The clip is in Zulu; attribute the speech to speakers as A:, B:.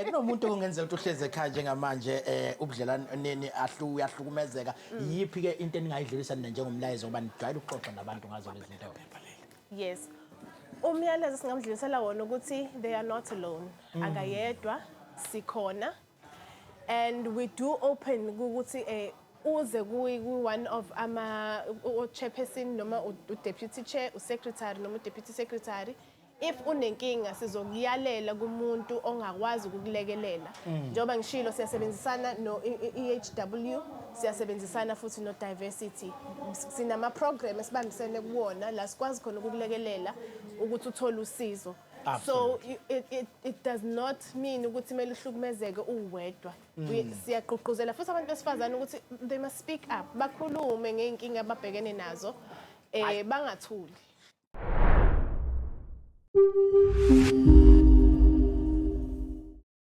A: Eh kunomuntu okungenzeka ukuthi uhleze ekhaya njengamanje eh ubudlelwane nini ahlu uyahlukumezeka. Yiphi ke into eningayidlulisa nina njengomlayezo ngoba nijwayele ukuxoxa nabantu ngazo lezi zinto.
B: Yes. Umyalezo singamdlulisela wona ukuthi they are not alone. Akayedwa, sikhona. And we do open ukuthi uze kuyi one of ama chairperson noma u deputy chair, u secretary noma u deputy secretary. If unenkinga sizokuyalela kumuntu ongakwazi ukukulekelela. Njengoba ngishilo siyasebenzisana no EHW, siyasebenzisana futhi no diversity. Sinama program esibambisene kuwona la sikwazi khona ukukulekelela ukuthi uthole usizo. So it does not mean ukuthi kumele uhlukumezeke uwedwa. Siyagqugquzela futhi abantu besifazane ukuthi they must speak up, bakhulume ngey'nkinga ababhekene nazo, bangathuli.